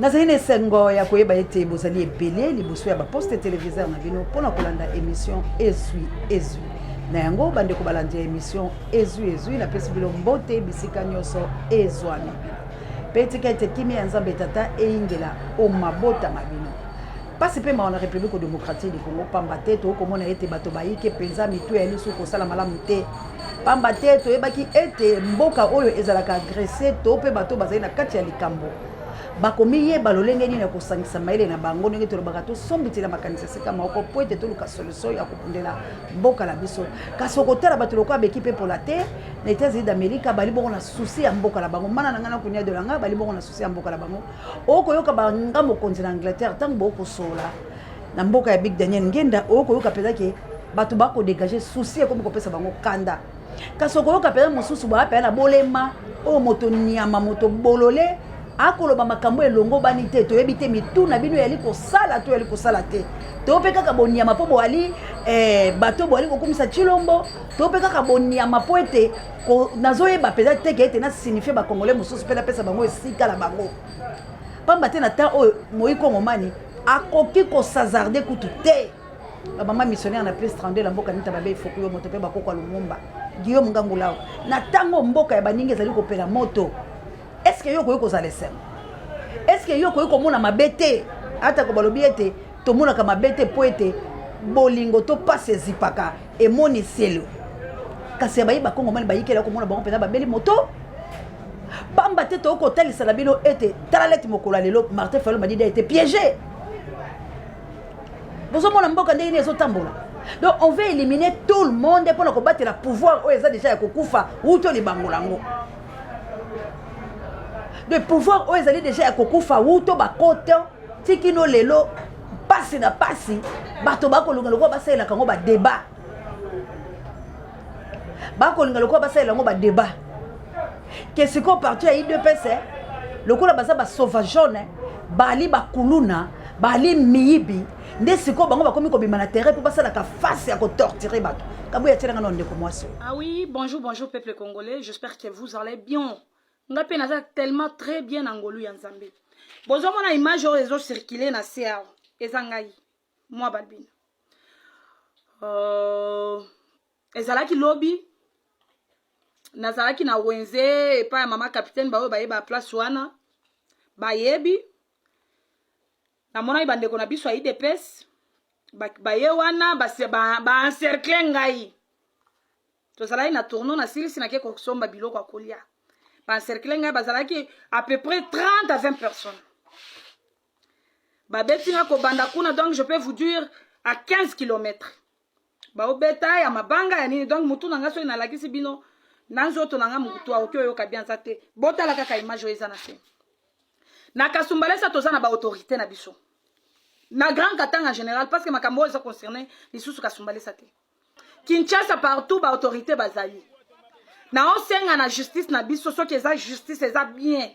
Nazali na esengo ya koyeba ete bozali ebele liboso ya baposte televiseur na bino mpo na kolanda emission Ezwi Ezwi. Na yango bandeko balandi ya emission Ezwi Ezwi, napesi bino mbote bisika nyonso ezwami bino. Mpe tika ete kimia ya Nzambe Tata eyingela o mabota ma bino. Pasi mpe mawa na Republique democratique du Congo, pamba te tokomona ete bato bayike mpenza mitu ya lisu kosala malamu te, pamba te toyebaki ete mboka oyo ezalaka agresse to mpe bato bazali na kati ya likambo bakomiyeba lolenge nini ya kosangisa mayele na bango, ndenge tolobaka tosombitela makanisi esika moko mpo ete toluka solution ya kobundela mboka na biso. Kasi okotala bato lokola beki mpe pola te na Etats-Unis d'Amerique bali bongo na souci ya mboka na bango, mana na ngai na kunia de la ngai bali bongo na souci ya mboka na bango. Okoyoka banga mokonzi na Angleterre ntango bokosolola na mboka ya Big Daniel Ngenda, okoyoka mpenza ke bato bakodegage souci ekomi kopesa bango kanda. Kasi okoyoka mpenza mosusu baa mpenza na bolema oyo moto nyama moto bolole akoloba makambo elongobani te, toyebi te mitu na bino eyali kosala to eyali kosala te, to mpe kaka bonyama mpo boali eh, bato boali kokumisa Tshilombo, to mpe kaka bonyama mpo ete nazoyeba mpenza te ke ete nasignifie bakongole mosusu mpe napesa bango esika na bango, pamba te na temps oyo moi kongomani akoki kosazarde kutu te. Bamama missionnaire na plus 32 la mboka nita babe ifoku yo moto mpe bakoko ya Lumumba Guillaume Ngangulao, na ntango mboka ya baningi ezali kopela moto, est ce que yo okoki kozala esengo? Est ce que yo okoki komona mabe te? Atako balobi ete tomonaka mabe te mpo ete bolingo to pasi ezipaka emoniselo, kasi ya bayi bakongomani bayikela komona bango mpenza babeli moto, pamba te tokoki kotalisa na bino ete tala leti mokolo ya lelo Martin Fayulu Madidi a été piégé. Bozomona mboka ndenge nini ezotambola. Donc on veut éliminer tout le monde mpona kobatela pouvoir oyo eza déjà ya kokufa wuto libangola yango. De pouvoir oyo ezali déjà ya kokufa wuto bakoto tikino lelo pasi na pasi, bato bakolinga lokola basalelaka yango badeba, bakolinga lokola basalela yango badeba ke sikoyo parti ya UDPS lokola baza basauvageone, bali bakuluna, bali miyibi, nde sikoyo bango bakomi kobima na terrain mpo basalaka face ya kotortire bato. Kabuya atielanga na ndeko mwasi. Ah oui, bonjour, bonjour peuple congolais, j'espère que vous allez bien. Nga mpe naza tellement très bien na ngolu ya Nzambe. Bozomona image oyo ezocircule na se awa, eza ngai mwa balbina. Ezalaki lobi, nazalaki na wenze epai ya mama capitaine, baoyo bayeba place wana bayebi. Namonaki bandeko na biso ya UDPS baye wana baencercle ba ngai. Tozalaki na tourno na silisi, nake kosomba biloko ya kolia, baencercle ngai, bazalaki à peu près 30 à 20 personnes. Babeti nga kobanda kuna, donc je peux vous dire à 15 km baobeta ya mabanga ya nini. Donc mutu na nga soki nalakisi bino na nzoto na nga mutu akoki oyoka bien aza te. Botala kaka image oyo eza na se. Na Kasumbalesa toza na baautorité na biso na Grand Katanga en général, parce que makambo oyo eza concerné lisusu Kasumbalesa te, Kinshasa partout baautorité bazali. Naosenga na justice na biso, soki eza justice eza bien,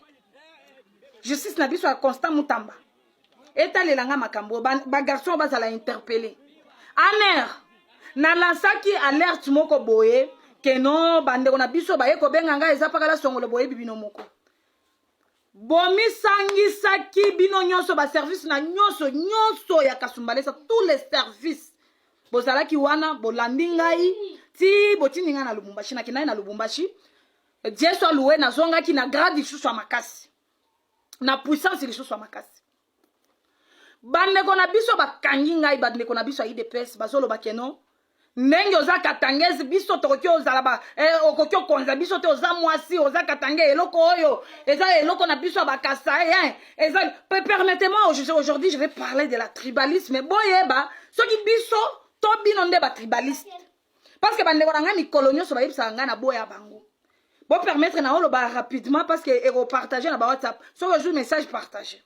justice na biso ya Constant Mutamba etalela nga makambo bagarçon bazala interpellé. Aner nalansaki alerte moko boye keno bandeko na biso baye kobenga ngai, eza pakala songolo, boyebi bino moko, bomisangisaki bino nyonso baservice na nyonso nyonso ya Kasumbalesa, tous les services bozalaki wana, bolandi ngai ti botindi ngai na Lubumbashi. Nakendaki na Lubumbashi, Jesu aluwe, nazongaki na grade lisusu ya makasi, na puissance lisusu ya makasi. Bandeko na biso bakangi ngai, bandeko na biso ya UDPS bazoloba keno ndenge oza katangese, biso tokoki ozala ba okoki okonza biso te, oza mwasi, oza katange, eloko oyo eza eloko na biso ya bakasa eza. Permettez-moi, aujourd'hui je vais parler de la tribalisme. Boyeba soki biso to bino nde batribaliste, parce que bandeko na ngai mikolo nyonso bayebisaka ngai na boya bango. Bopermettre na oloba rapidement parce que ekopartage na bawhatsapp, soki ozwi message, partage,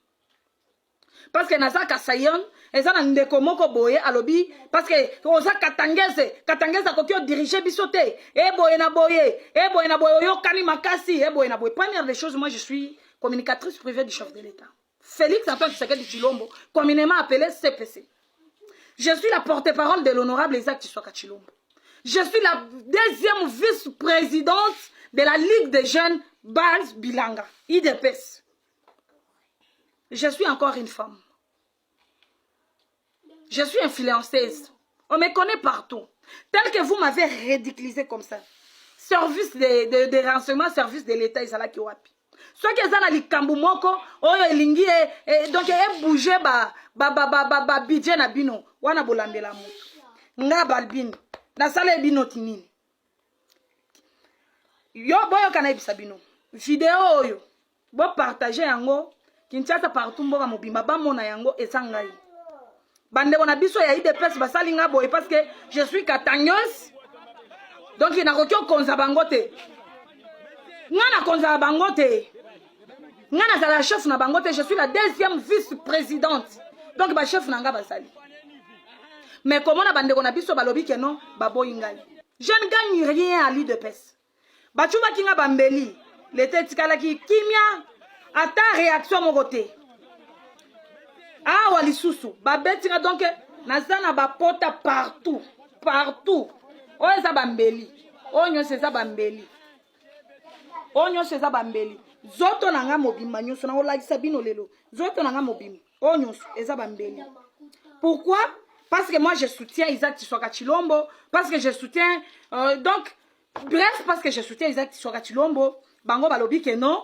parce que naza kasayon. Eza na ndeko moko boye alobi parce que oza katangese, katangese akoki odirige biso te, eboye na boye, eboye na boye, oyokani makasi, eboye na boye. Première des choses, moi je suis communicatrice privée du chef de l'État Félix Antoine Tshisekedi Tshilombo, communément appelé CPC. Je suis la porte-parole de l'honorable Isaac Tshiswaka Tshilombo. Je suis la deuxième vice-présidente de la Ligue des jeunes Base Bilanga, UDPS. Je suis encore une femme. Je suis influenceuse. On me connaît partout. Tel que vous m'avez ridiculisé comme ça. Service de, de, de renseignement, service de l'État, ezalaki wapi? Soki eza na likambo moko oyo elingi e, e, donc ebouge ba, ba, ba, ba, ba, ba budget na bino wana bolandela moto nga balbine nasala bino ti nini yo boyoka nayebisa bino video oyo bopartage yango kinshasa partout mboka mobimba bamona yango eza ngai bandeko na biso ya idps basali nga boye parce que je suis katangeuse donc nakoki okonza bango te nga nakonzaka bango te nga nazala chef na bango te. Je suis la deuxième vice présidente, donc bachef na nga bazali. Mais komona bandeko na biso balobi ke non, baboyi ngai, je ne gagne rien à l'UDPS. Bacubaki nga bambeli lete etikalaki kimia, ata réaction moko te. Awa lisusu babeti nga, donc naza na bapota partout partout. Oyo eza bambeli, oyo nyonso eza bambeli, oyo nyonso eza bambeli. Nzoto na nga mobimba nyonso, nakolakisa bino lelo nzoto na nga mobimba, oyo nyonso eza bambeli. Pourquoi? Parce que moi, je soutiens Isaac Tshiswaka Chilombo, parce que je soutiens donc bref, parce que je soutiens Isaac Tshiswaka Chilombo. Bango balobi ke non,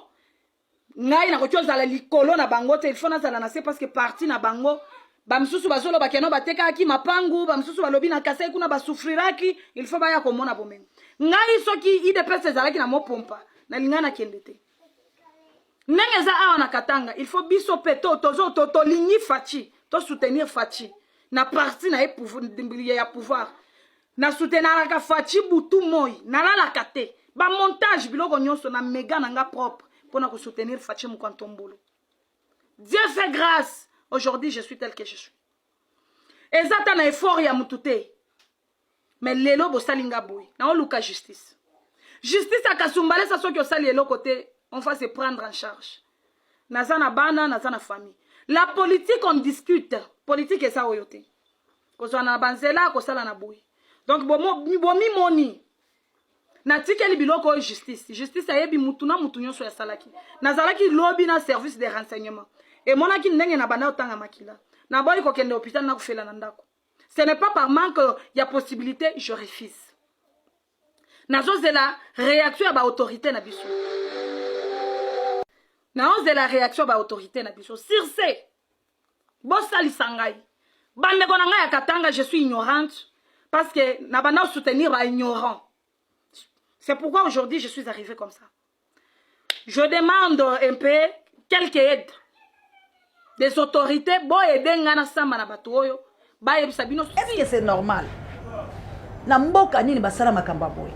ngai nakoki ozala likolo na bango te, il faut nazala na se, parce que parti na bango, bamisusu bazoloba ke non, batekaki mapangu, bamisusu balobi na Kasai kuna basouffriraki, il faut baya komona bomengo. Ngai soki UDPS ezalaki na mopompa, nalingai nakende te ndenge eza awa na Katanga. Il faut biso mpe tolingi Fatshi, tosoutenir Fatshi na parti na ye ya pouvoir. Nasoutenaraka Fatshi butu moi, nalalaka te, bamontage, biloko nyonso na mega na nga propre mpona kosoutenir Fatshi Mokwantombolo. Dieu fait grâce, aujourd'hui je suis tel que je suis. Eza ata na effort ya mutu te, mais lelo bosali nga boye, naoluka justice, justice ya Kasumbalesa. Soki osali eloko te, on va se prendre en charge. Naza na bana, naza na famille. La politique, on discute politique, eza oyo te kozwa na banzela kosala na boye. Donc bomimoni natikeli biloko oyo justice. Justice ayebi mutu na mutu nyonso asalaki. Nazalaki lobi na service de renseignement, emonaki ndenge na banda otanga makila, naboyi kokende hôpital, nakofela na ndako. Ce n'est pas par manque ya possibilité, je refuse. Nazozela réaction ya baautorité na biso, naozela réaction ya baautorité na biso. Sur ce, bosalisa ngai, bandeko na ngai ya Katanga. Je suis ignorante parce que na banda soutenir baignorant, c'est pourquoi aujourd'hui je suis arrivée comme ça. Je demande un peu quelque aide des autorités, boaider ngai nasamba na bato oyo bayebisa bino. Est ce que c'est normal? Na mboka nini basala makambo ya boye?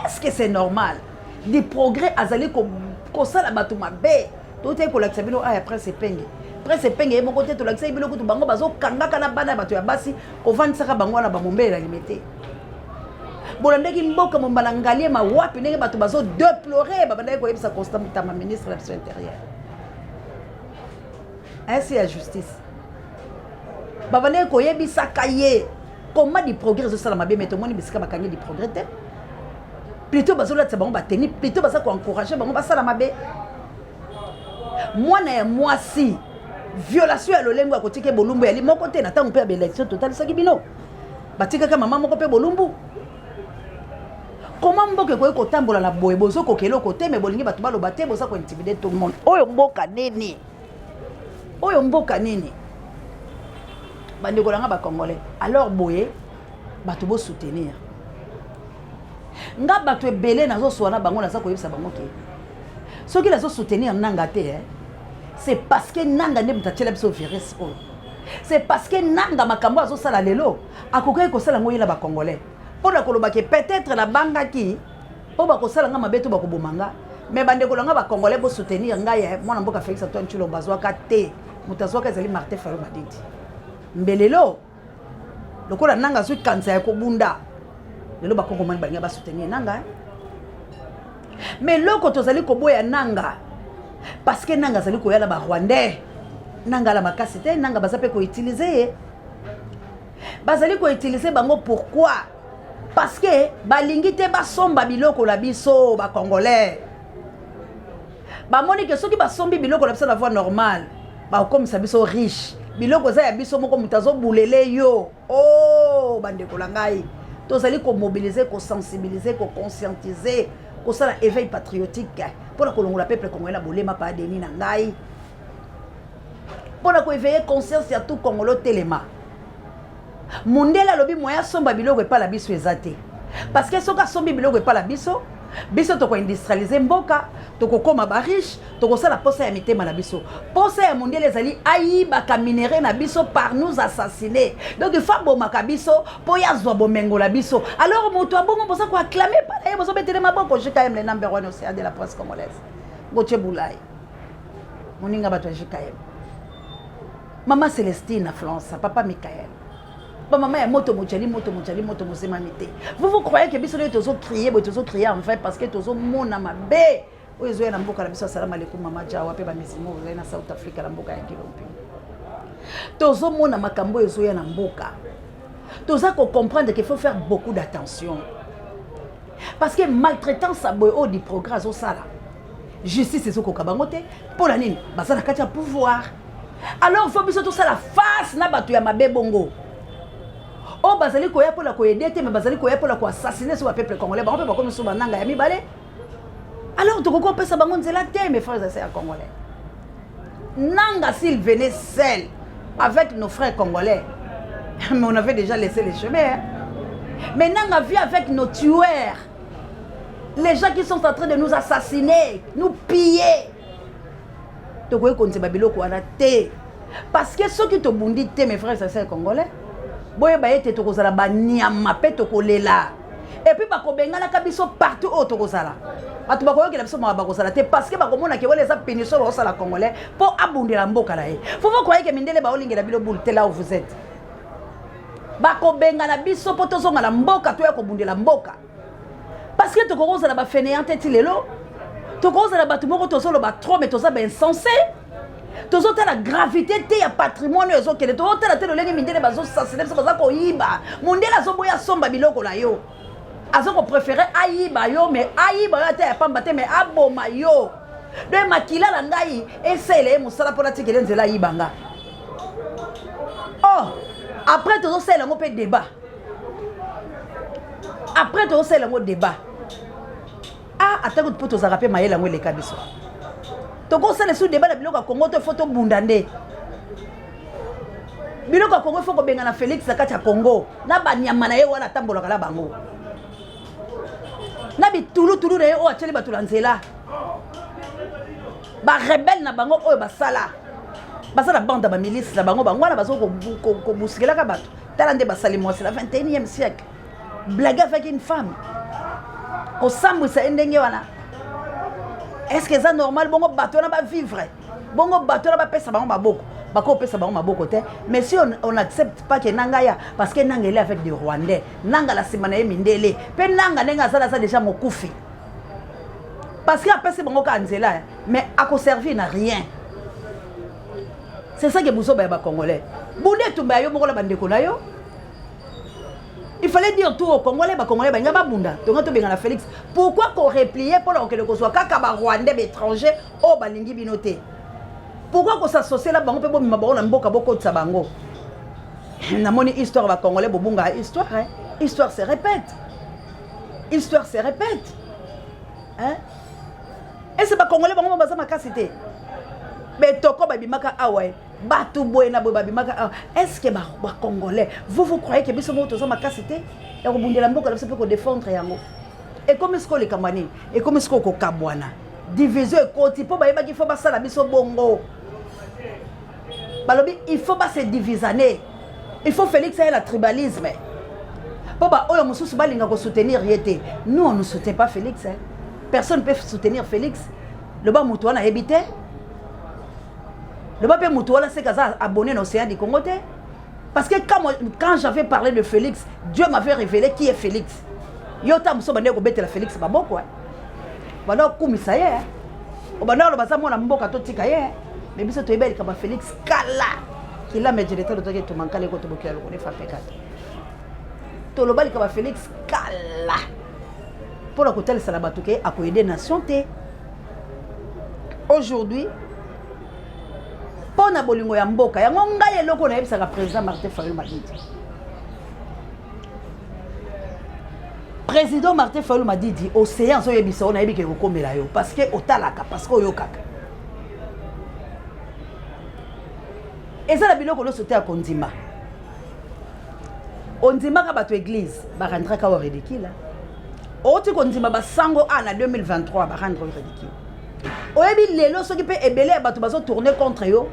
Est ce que c'est normal? Du Progrès azali kosala bato mabe. Totaki kolakisa bino aya Prince Epenge, Prince Epenge ye moko te. Tolakisaki bino kutu bango bazokangaka na bana ya bato ya basi, kovandisaka bango wana bamombele na Limete. Bolandaki mboka mombala Ngaliema wapi, ndenge bato bazodéplorer, babandaki koyebisa Constant Mutamba, ministre na biso intérieur ainsi ya justice, babandaki koyebisaka ye comment du Progrès ezosala mabe. Me tomoni bisika bakangi du Progrès te, plutôt bazolatisa bango bateni, plutôt baza koencourager bango basala mabe. Mwana ya mwasi, violation ya lolengo ya kotika bolumbu yali moko te. Na ntango mpe ya baélection, totalisaki bino batikaka mama moko mpe bolumbu. Koma mboka ekoki kotambola na boye? Bozokoka eloko te, me bolingi bato baloba te, boza kointimider tout le monde. Oyo mboka nini? Oyo mboka nini, bandeko na nga bacongolais? Alors boye bato bosoutenir nga. Bato ebele nazoswa na bango, naza koyebisa bango ke soki nazosoutenir Nanga te, eh, c'est parce que Nanga nde moto atiela biso virus oyo. C'est parce que Nanga, makambo azosala lelo, akokaki kosala yango yela bacongolais mpo na koloba ke peut-être nabangaki mpo bakosala nga mabe to bakoboma nga. Mais bandeko na nga bacongolais, bosoutenir ngai. Mwana mboka Félix Antoine Tshilombo azwaka te, moto azwaka ezali Martin Fayulu Madidi. Mbelelo lokola Nanga azwi kanisa ya kobunda lelo, bakongomani balingi basoutenir Nanga. Mais loko tozali koboya Nanga parce que Nanga azali koya na barwandais. Nanga ala makasi te, Nanga baza mpe koutiliser ye, bazali koutiliser bango. Pourquoi? Parce que balingi te basomba biloko na biso bacongolais. Bamoni ke soki basombi biloko na biso na voie normale, Bakokomisa biso riche, biloko eza ya biso moko, moto azobulele yo. O oh, bandeko na ngai, tozali komobilize, kosensibilize, koconscientize, kosala éveil patriotique mpo na kolongola peuple congolais na bolema. Pa deni na ngai, mpo na koéveille conscience ya tout Congolais, telema. Mondele alobi moyen asomba biloko epai na biso eza te, parce que soki asombi biloko epai na biso, biso tokoindustrialize mboka, tokokóma bariche, tokosala posa ya mitema na biso. Posa ya mondele ezali ayibaka minerai na biso par nous assassiner. Donc il faut abomaka biso mpo ye azwa bomengo na biso. Alors moto abongo, boza koacclame mpa na ye, bozobetele maboko. JKM, le number one océan de la presse congolaise, Gautier Boulay, moninga bato ya JKM, mama Célestine Flance, papa Michael, bamama ya moto mojali, moto mojali, moto mozemami te. Vous, vous croyez que biso nde tozocrie boye? Tozocrie en vrai parce que tozomona mabe oyo ezoya na mboka na biso. Asalamu alaikum, mama Jawa mpe bamisimo ozali na South Africa, na mboka ya Kilompi. Tozomona makambo oyo ezoya na mboka, toza kocomprendre qu'il faut faire beaucoup d'attention, parce que maltraitance ya boye oyo du progrès azosala, justice ezokoka bango te. Mpo na nini? Baza na kati ya pouvoir. Alors faut biso tosala face na bato ya mabe bongo oyo bazali koya mpona koaider te, mais bazali koya mpona koassassine so bapeuple congolais. Bango mpe bakomi so bananga ya mibale. Alors tokoki kopesa bango nzela te, mes frères et sœurs congolais. Nanga, s'il venait seul avec nos frères congolais, mais on avait déjà laissé les chemins, hein? Mais Nanga vit avec nos tueurs, les gens qui sont en train de nous assassiner, nous piller. Tokoki kondima biloko wana te, parce que soki tobundi te, mes frères et sœurs congolais, boyeba ete tokozala banyama mpe tokolela. Et puis bakobenganaka biso partout oyo tokozala. Bato bakoyokela biso mawa bakozala te, parce que bakomona ke wana eza punition baosala Congolais mpo abundela mboka na ye. Faut vous croyez ke mindele baolingela bino bule te là où vous êtes. Bakobengana biso mpo tozonga na mboka, toya kobundela mboka, parce que tokoki kozala bafainéant te ti lelo. Tokozala bato moko tozoloba trop, mais toza bainsensé. Tozotala gravité te ya patrimoine oyo ezokende. Tozotala te lolenge mindele bazosasine biso, baza koyiba. Mondele azoboya asomba biloko na yo, aza kopréféré ayiba yo, mais ayiba yo ata ya pamba te, mais aboma yo. Donc makila na ngai esalela ye mosala mpona tikele nzela ayiba nga. Oh, après tozosalela yango mpe débat, après tozosalela yango débat. Ah, atako mpo tozalaka mpe mayele, yango eleka biso. Tokosala esu débat na biloko ya Kongo to faut tobunda nde biloko ya Kongo. Faut kobengana Félix na kati ya Kongo na banyama na ye wana atambolaka na bango, na bitulutulu na ye oyo atieli bato na nzela, barebele na bango oyo basala, baza na bande ya bamilice na bango. Bango wana baza kobusikelaka bato. Tala nde basali mwasi na 21e siècle, blague avec une femme, kosambwisa ye ndenge wana. Est ce que eza normal bongo bato wana bavivre bongo, bato wana bapesa bango maboko? Bakopesa bango maboko te. Mais si on n'accepte pas ke Nanga ya, parce que Nanga ele avec des Rwandais, Nanga na nsima na ye mindele mpe Nanga ndenge azala, aza déjà mokufi, parce que apesi bango kaka nzela, mais akoservir na rien. C'est ça ke buzoba ya Bacongolais. Bunde etumba ya yo moko na bandeko na yo. Il fallait dire tout aux Congolais. Bacongolais balinga babunda, tonga tobengana Félix. Pourquoi koreplier mpona kokende kozwa kaka Barwandais, baétranger oyo balingi bino te? Pourquoi kosasocier na bango mpe bomema bango na mboka, bokotisa bango? Namoni histoire, Bacongolais bobunga histoire, hein? Histoire se répète, histoire se répète, hein? Ese Bacongolais bango baza makasi te. Betoko babimaka awa, bato boye na boye babimaka awa. Est ce que Bacongolais, vous, vous croyez ke biso moko toza makasi te ya kobundela mboka na biso mpe kodéfendre yango? Ekomi sikoyo likambo ya nini? Ekomi sikoyo kokabwana, division ekoti, mpo bayebaki faut basala biso bongo. Balobi il faut base divisane, il faut Félix aya na tribalisme mpo baoyo mosusu balinga kosoutenir ye te. Nous, on ne soutient pas Félix, hein. Personne ne peut soutenir Félix. Loba moto wana ayebi te, loba mpe moto wana seke aza abonné na Océan du Congo te, parce que quand j'avais parlé de Félix, Dieu m'avait révélé qui est Félix. Yo ta mosusu bandeki kobetela Félix maboko, banda okumisa ye, obanda oloba aza mwana mboka, totika ye. Mais biso toyebi likambo ya Félix kala kilama ejeleta lotaki etumankala ekotobokela lokolo efapekata. Toloba likambo ya Félix kala mpona kotalisa na bato ke akoaider nation te. Aujourd'hui Mpo na bolingo ya mboka. Yango ngai eloko nayebisaka président Martin Fayulu Madidi. Président Martin Fayulu Madidi, océan azoyebisa yo nayebi ke ekokomela yo parce que otalaka, parce que oyokaka. Eza na biloko nyonso te ya kondima. Ondimaka bato église, barendraka yo ridicule. Outi kondima basango a na 2023, barendre yo ridicule. Oyebi lelo soki mpe ebele ya bato bazotourne contre yo,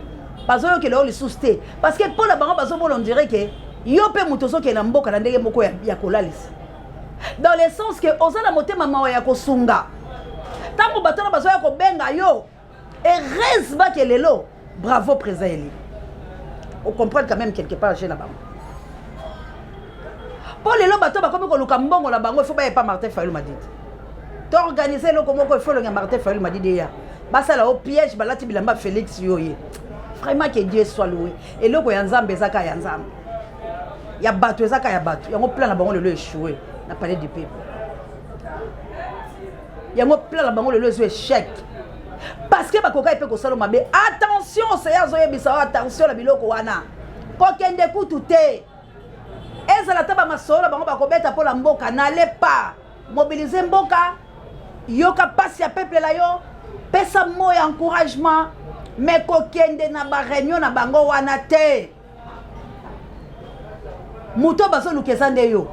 bazoyokela yo lisusu te parce que mpo na bango bazomona on dirait ke yo mpe moto ozokende na mboka na ndenge moko ya kolalisa, dans le sens ke oza na motema mawa ya kosunga. Ntango bato wana bazoya kobenga yo, heureusement ke lelo bravo président Eli, ocomprendre quand même quelque part je na bango mpo lelo bato bakomi koluka mbongo na bango, ifo bayepa Martin Fayulu Madidi. Toorganize eloko moko, ifo elongi ya Martin Fayulu Madidi eya basala o piège, balati bilamba Félix yo ye. Vraiment, que Dieu soit loué. Eloko ya Nzambe eza kaka ya Nzambe, ya bato eza kaka ya bato. Yango plan na bango lelo échoué na palais du peuple, yango plan na bango lelo ezo échec parce que bakokaki mpe kosala mabe. Attention, seya azoyebisa yo, attention na biloko wana, kokende kutu te. Ezala ata bamasolo na bango bakobeta mpo na mboka, n'allez pas mobiliser mboka. Yoka mpasi ya peuple na yo, pesa mot ya encouragement, mais kokende na baréunion na bango wana te. Moto bazoluka eza nde yo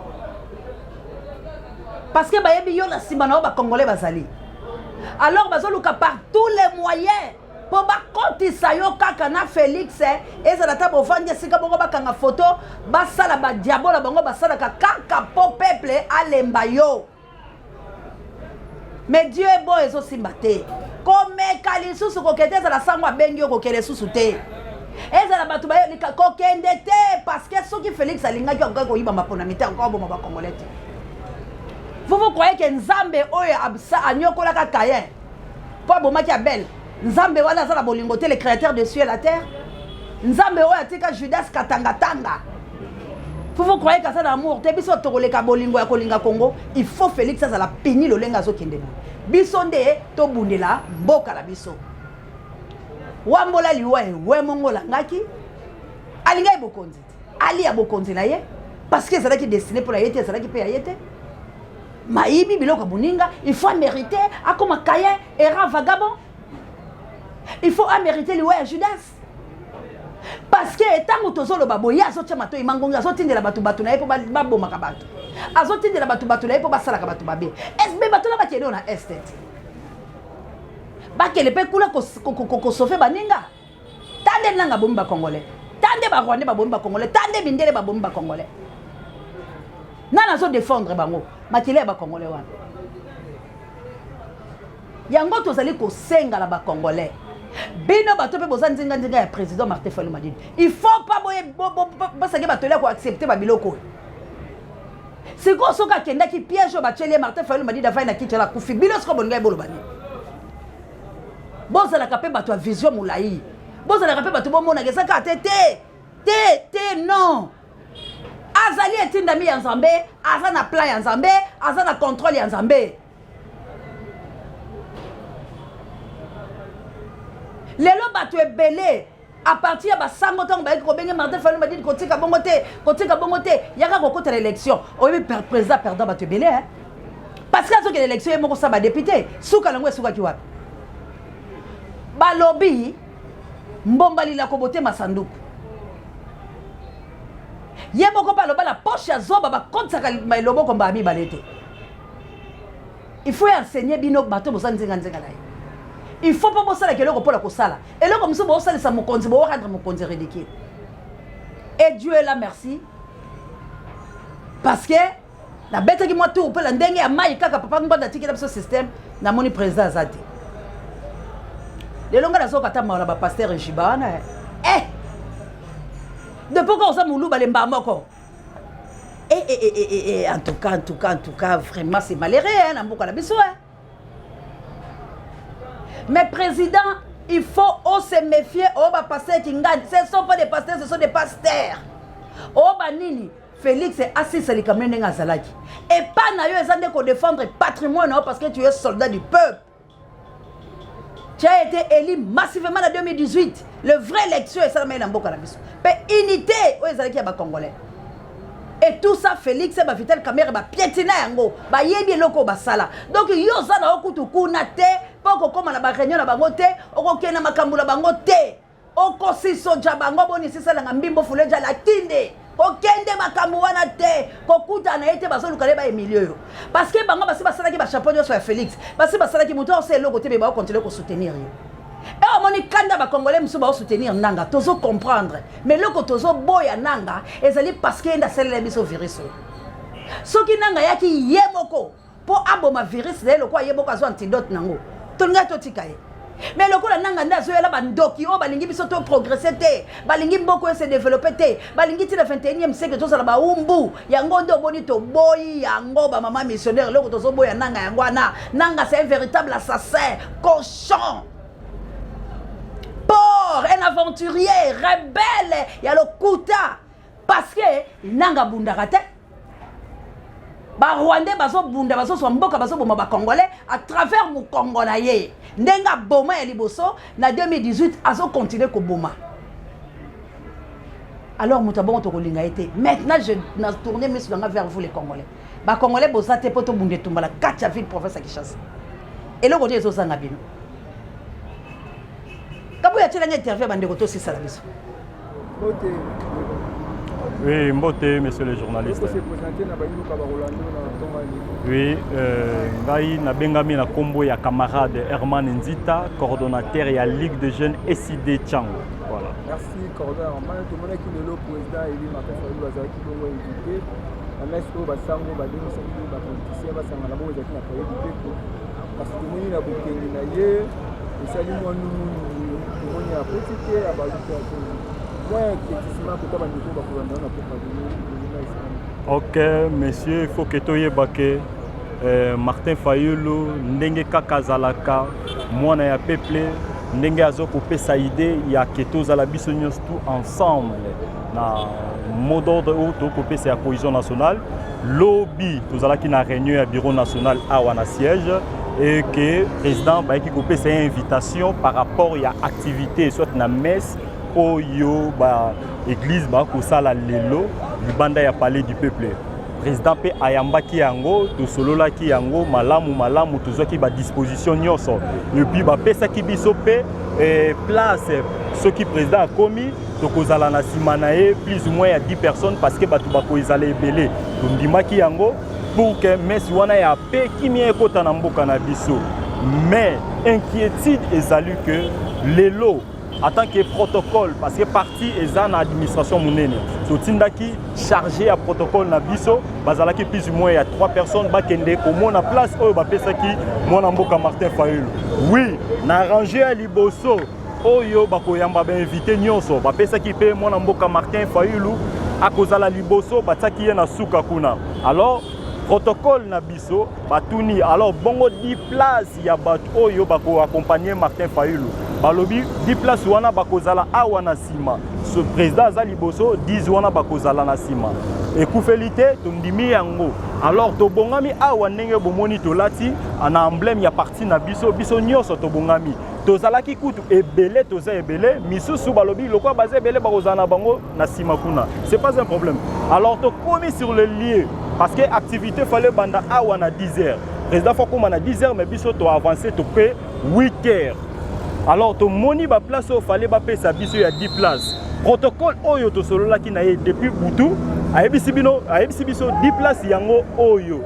parce que bayebi yo na nsima na yo bacongolais bazali. Alors bazoluka par tous les moyens mpo bakotisa yo kaka na Félix. Ezala ata bovandi esika bongo, bakanga foto, basala badiabola bango basalaka kaka mpo peuple alemba yo. Mais Dieu est bon, ezosimba te. Komeka lisusu kokende, ezala sango abengi yo, kokende lisusu te. Ezala bato bayolika, kokende te, parce que soki Félix alingaki, akokaki koyiba maponami te, akoki koboma bacongolais te. Vous vous croyez ke Nzambe oyo anyokolaka Caïn mpo abomaki Abel, Nzambe wana aza na bolingo te? Le créateur de ciel et la terre, Nzambe oyo atika Judas katangatanga, vous vous croyez kaza na amour te? Biso tokoleka bolingo ya kolinga Congo. Il faut Félix azala pini lolenge azokende boye. Biso nde tobundela mboka na biso. Wambola liwa ewe mongo olangaki, alingaki bokonzi te, alia bokonzi na ye parce que ezalaki destiné mpo na ye te, ezalaki mpe ya ye te. Mayibi biloko ya boninga, il faut amériter akoma Caïn errant vagabond. Il faut amériter liwa ya Judas parce que ntango tozoloba boye, azotia matoi mangongi, azotindela bato bato na ye mpo babomaka bato, azotindela bato bato na ye mpo basalaka bato mabe. Sb bato na bakende oyo na este te, bakende mpe kuna kosauver baninga. Ta nde nanga bomi bacongolais, ta nde barwandais babomi bacongolais, ta nde mindele babomi bacongolais. Nani azodéfendre bango, makila ya bacongolais wana? Yango tozali kosenga na bacongolais, bino bato mpe boza nzinga-nzinga ya président Martin Fayulu Madidi, il faut pas basaki bato ya koaccepte babiloko oyo. Sikoyo soki akendaki, piège oyo batieli ye, Martin Fayulu Madidi avai na kiti wana, akufi, bino sikoyo bolingai boloba nini? Bozalaka mpe bato ya vision molai, bozalaka mpe bato bomonaka eza kaka te te te te. Non, azali etindami ya Nzambe, aza na plan ya Nzambe, aza na contrôle ya Nzambe. Lelo bato ebele à partir ya basango, ntango bayaki kobenge Martin Fayulu Madidi, kotika bongo te, kotika bongo te, yaka kokotela élection. Oyebi président perdant bato ebele, hein? Parce que azokende élection ye moko sa badéputé. Suka nango esukaki wapi? Balobi mbomba lilako botema sanduku. Ye moko mpe aloba na poche ya zoba bakotisaka loboko mbala mibale te. Il faut enseigner bino bato boza nzinga-nzinga na ye. Il faut mpo bosalaka eloko mpona kosala eloko mosusu, bosalisa mokonzi, borendre mokonzi ridicule. Et Dieu est là, merci, parce que nabetaki mwa tour mpe na ndenge ya mai kaka papa Ngbanda atikela biso système. Namoni président aza te lelo. Ngai nazoka ata mawa na bapasteur ejiba wana. Eh, depuis ka oza moluba lemba moko. Eh, eh, eh, eh, eh, en tout cas, en tout cas, en tout cas, vraiment, c'est malheureux, hein, na mboka na biso, hein. Mais président, il faut se méfier. Oh, bah, pasteur Kingani, ce ne sont pas des pasteurs, ce sont des pasteurs. Oh, bah, nini, Félix asisa likambo ndenge azalaki. Epa na yo eza nde kodéfendre patrimoine na yo parce que tu es soldat du peuple. Tu as été élu massivement en 2018. Le vrai élection esalamaki na mboka na biso. Pe unité oyo ezalaki ya ba Congolais. Et tout ça Félix ba Vital Kamerhe ba piétina yango, ba yebi eloko basala. Donc yo oza na okutu kuna te, po kokoma na ba réunion na bango te, okokende na makambo na bango te. Okosisoja bango boni sisalanga mbimbo fuleja la tinde. Kokende makambo wana te, kokutana na ye te, bazoluka nde ba emilie yo. Parce que bango basi basalaki ba chapeau nyonso ya Félix, basi basalaki moto aosala eloko te, mais bao continuer ko soutenir ye. E omoni kanda ba Congolais mosusu bao soutenir Nanga, tozo comprendre. Mais eloko tozo boya Nanga ezali parce que ye nde asalela biso virus oyo. Soki Nanga ayaki ye moko mpo aboma virus na ye lokola ye moko azwa antidote nango, tolingaki totika ye. Mais lokola Nanga nde azoyela bandoki oyo balingi biso to progresser te, balingi mboka oyo se développer te, balingi ti na 21e siècle tozala baumbu, yango nde omoni toboyi yango. Ba mama missionnaire, eloko tozoboya Nanga yango wana. Nanga c'est un véritable assassin, cochon, porc, un aventurier, rebelle ya lokuta, parce que Nanga abundaka te. Ba Rwandais bazobunda, bazozwa mboka, bazoboma ba Congolais à travers mokongo na ye. Ndenge aboma ya liboso na 2018, azocontinue koboma. Alors moto abongo tokolinga ye te. Maintenant je na tourne miso nanga vers vous les Congolais. Ba Congolais boza te mpo tobunda etumba na kati ya ville province ya Kinshasa. Eloko nini ezozanga bino? Kabuya atielanga interview ya bandeko, tosisala biso. Mbote. Oui, Mbote, monsieur le journaliste. Se présenter na bayuka bakolanda na ntongo. Oui, ngai nabengami na kombo ya camarade Herman Nzita, coordonnateur ya Ligue de jeunes SID Tshangu. Voilà. Merci, coordonnateur Herman. Tomonaki lelo président élu Martin Fayulu azalaki bongo invité na messe oyo basango babengisaki bapoliticien basangana bongo, ezalaki na Palais du Peuple. Kasi tomoni na bokende na ye esali mwa nungunungu, tomoni akoti te, abaluki akoni mwa éclaircissement kota bandeko bakolanda na poka lelo esalami. Ok, monsieur, il faut que toyeba ke Martin Fayulu, ndenge kaka azalaka mwana ya peuple, ndenge azokopesa idée ya ke tozala biso nyonso tout ensemble na mot d'ordre oyo tokopesa ya cohésion nationale. Lobi tozalaki na réunion ya bureau national awa na siège et que président bayaki kopesa ye invitation par rapport ya activité, soit na messe oyo ba église bakosala lelo libanda ya Palais du Peuple. Président mpe ayambaki yango, tosololaki yango malamu malamu, tozwaki badisposition nyonso et puis bapesaki biso mpe place. Soki président akomi, tokozala na nsima na ye plus ou moins ya 10 personnes, parce que bato bakozala ebele. Tondimaki yango pour que messe wana ya pe kimia ekota na mboka na biso. Mais inquiétude ezali que lelo, en tant que protocole, parce que parti eza na administration monene, totindaki chargé ya protocole na biso, bazalaki plus ou moins ya 3 personnes, bakende komona place oyo bapesaki mwana mboka Martin Fayulu. Oui, na rangée ya liboso oyo bakoyamba bainvité nyonso, bapesaki mpe mwana mboka Martin Fayulu akozala liboso, batiaki ye na suka kuna. Alors protocole na biso batuni: alors bongo 10 place ya bato oyo bakoaccompagne Martin Fayulu? Balobi 10 place wana bakozala awa na nsima. So président aza liboso, 10 wana bakozala na nsima. Ekufeli te, tondimi yango. Alors tobongami awa ndenge bomoni, tolati na emblème ya parti na biso. Biso nyonso tobongami, tozalaki kutu ebele, toza ebele. Misusu balobi lokola baza ebele, bakozala na bango na nsima kuna, c'est pas un problème. Alors tokomi sur le lieu, parce que activité fallait banda awa na 10 heures, président faut koma na 10 heures, mais biso toavance tope 8 heures. Alors tomoni baplace oyo fallait bapesa biso ya 10 place. Protocole oyo tosololaki na ye depuis butu ayebisi bino, ayebisi biso 10 place yango oyo.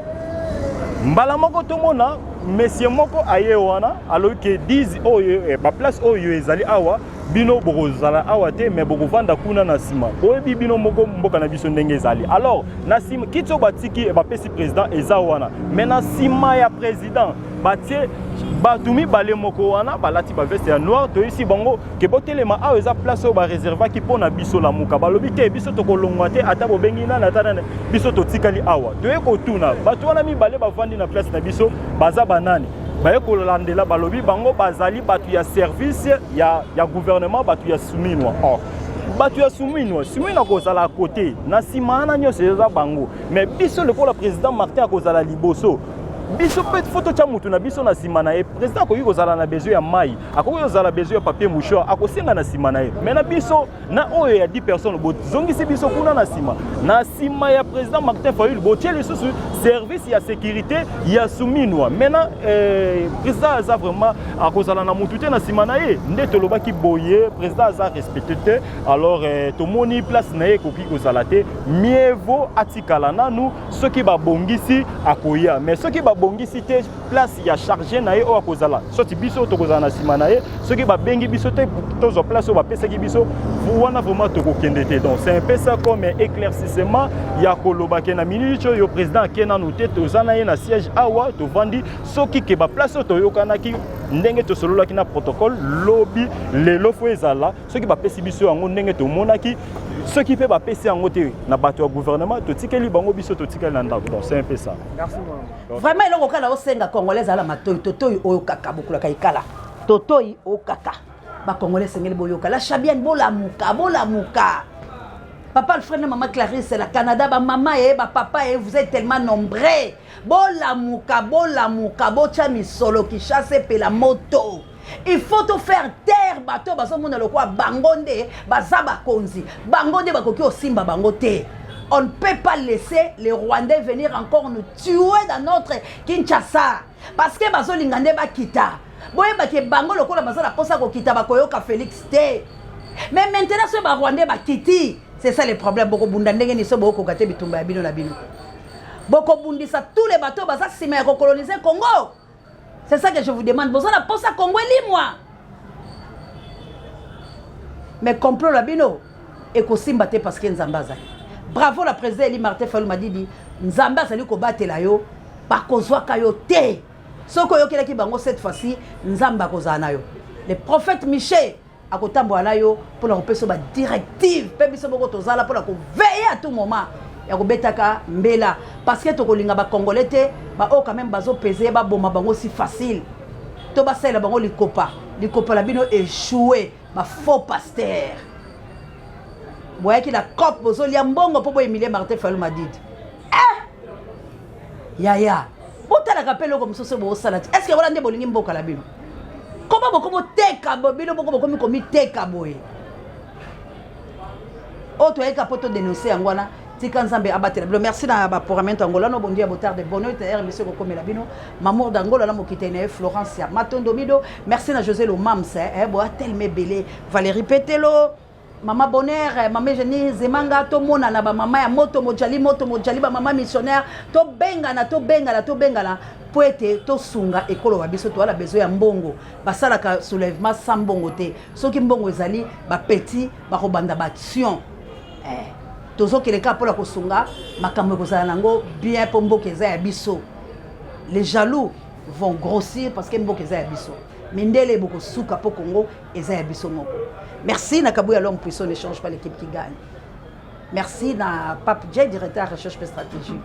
Mbala moko tomona monsieur moko aye wana, alobi ke 10 oyo baplace oyo ezali awa, bino bokozala awa te, mais bokovanda kuna na nsima. Boyebi bino moko mboka na biso ndenge ezali. Alors na nsima, kiti oyo batiki bapesi président eza wana, mais na nsima ya président batie bato mibale moko wana balati baveste ya noir. Toyebisi bango ke botelema awa, eza place oyo bareservaki mpo na biso Lamuka. Balobi te, biso tokolongwa te, ata bobengi nani, ata nani, biso totikali awa. Toye kotuna bato wana mibale bavandi na place na biso baza banani. Baye kolandela, balobi bango bazali bato ya service ya gouvernement, bato ya Suminwa. Or bato ya Suminwa, Suminwa kozala kote na nsima wana nyonso eza bango, mais biso lokola président Martin akozala liboso. Biso mpe faut totya motu na biso na nsima na ye. Président akoki kozala na besoin ya mai, akoki kozala besoin ya papier mouchoir, akosenga na nsima na ye. Mais na biso na oyo ya 10 personnes, bozongisi biso kuna na nsima, na nsima ya président Martin Fayulu, botie lisusu service ya sécurité ya Suminwa. Maintenant président aza vraiment akozala na motu te na nsima na ye. Nde tolobaki boye, président aza respecté te. Alors tomoni place na ye ekoki kozala te, mieux vaut atikala nanu. Soki babongisi, akoya, mais soki babongisi te, place ya charge na ye oyo akozala, soki biso tokozala na nsima na ye, soki babengi biso te tozwa place oyo bapesaki biso wana, vraiment tokokende te. Donc c'est un peu ça comme éclaircissement ya koloba ke na minute oyo président ake nanu te, toza na ye na siège awa tovandi. Soki ke baplace oyo toyokanaki, ndenge tosololaki na protocole lobi, lelo faut ezala. Soki bapesi biso yango ndenge tomonaki, soki mpe bapesi yango te na bato ya gouvernement, totikeli bango, biso totikeli na ndako. Donc c'est un peu ça. Merci. Vraiment, eloko kaka osenga Congolais, azala matoi totoi oyo kaka bokulaka ekala totoi oyo kaka Bacongolais esengeli boyoka la Chabienne. Bolamuka, bolamuka. Papa Alfred na mama Clarisse la Canada, bamama ye, bapapa ye, vous êtes tellement nombreux. Bolamuka, bolamuka, botya misolo. Kinshasa epela moto. Il faut to faire taire bato bazomona lokola bango nde baza bakonzi, bango nde bakoki kosimba bango te. On ne peut pas laisser les Rwandais venir encore nous tuer dans notre Kinshasa, parce que bazolinga nde bakita. Boyebaki bango lokola baza na mposa kokita, bakoyoka Félix te. Mais maintenant, soki Barwandais bakiti, c'est ça le problème. Bokobunda ndenge nini so bokokoka te bitumba ya bino na bino? Bokobundisa tous les bateaux baza nsima ya kocoloniser Congo? C'est ça que je vous demande. Boza na posa Congo elimwa, mais complot na bino ekosimba te, parce que Nzambe azali. Bravo la président élu Martin Fayulu Madidi. Nzambe azali kobatela yo, bakozwaka yo te. Soki oyokelaki bango, cette fois-ci Nzambe akozala na yo. Le prophète Michel akotambola na yo mpona kopesa yo badirective, mpe biso moko tozala mpona koveiller à tout moment ya kobetaka mbela, parce que tokolinga Bacongolais te baoyo quand même bazopese baboma bango si facile to basalela bango likopa. Likopa na bino échoué. Bafaux pasteur boyaki na cope, bozolia mbongo mpo boemilie Martin Fayulu Madidi. Eh! Yaya, botalaka mpe eloko mosusu bosala ti. Est ce que wana nde bolingi mboka na bino? Koma bokomoteka bino moko, bokomi komiteka boye. Oyo toyeka mpo todénonce yango wana. Tika Nzambe abatela bino. Merci na baprogramento Angola no bondi ya botarde bono ete rbc kokomela bino Mamour d'Angola na mokitei na ye Florence ya Matondo Mido. Merci na José Lomams, eh, boya telema ebele, Valérie Petelo, mama Bonheur, mama Eugénie Zemanga. Tomonana, bamama ya moto mojali, moto mojali, bamama missionnaire. Tobengana, tobengana, tobengana mpo ete tosunga ekolo wa biso. Toala besoin ya mbongo. Basalaka soulèvement sans mbongo te. Soki mbongo ezali, bapeti bakobanda baaction. Eh, tozokende kaka mpona kosunga. Makambo ekozala nango bien mpo mboka eza ya biso. Les jaloux vont grossir parce que mboka eza ya biso. Mindele bokosuka mpo Congo eza ya biso moko. Merci na Kabuya, l'homme puissant ne change pas, l'équipe qui gagne. Merci na Pape J, directeur recherche pe stratégique,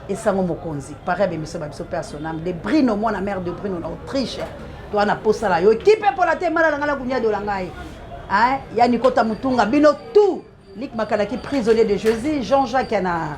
esango mokonzi pare bemiso ba biso mpe ya sonam de Brino, mwana mare de Brino na Autriche. To wana posala yo ekipe mpola te mala na ngai na kunyadola ngai ya Nikota Mutunga, bino tout Lik Makalaki, prisonnier de Jésus, Jean-Jacques na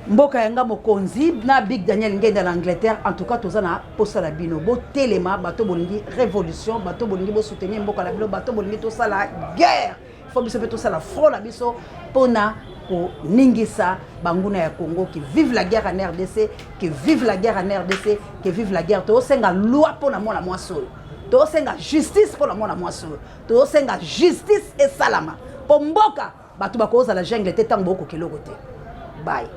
mboka yanga mokonzi, na Big Daniel Ngenda na Angleterre. En tout cas, toza na posa na bino. Botelema, bato bolingi révolution, bato bolingi bosoutenir mboka na bino, bato bolingi tosala guerre. Faut biso mpe tosala front na biso mpona koningisa banguna ya Congo. Que vive la guerre en RDC! Que vive la guerre en RDC! Que vive la guerre! Tozosenga loi mpona mwana mwasi oyo, tozosenga justice mpona mwana mwasi oyo, tozosenga justice esalama mpo mboka bato bakozala jungle te ntango bokoka eloko te. Bye.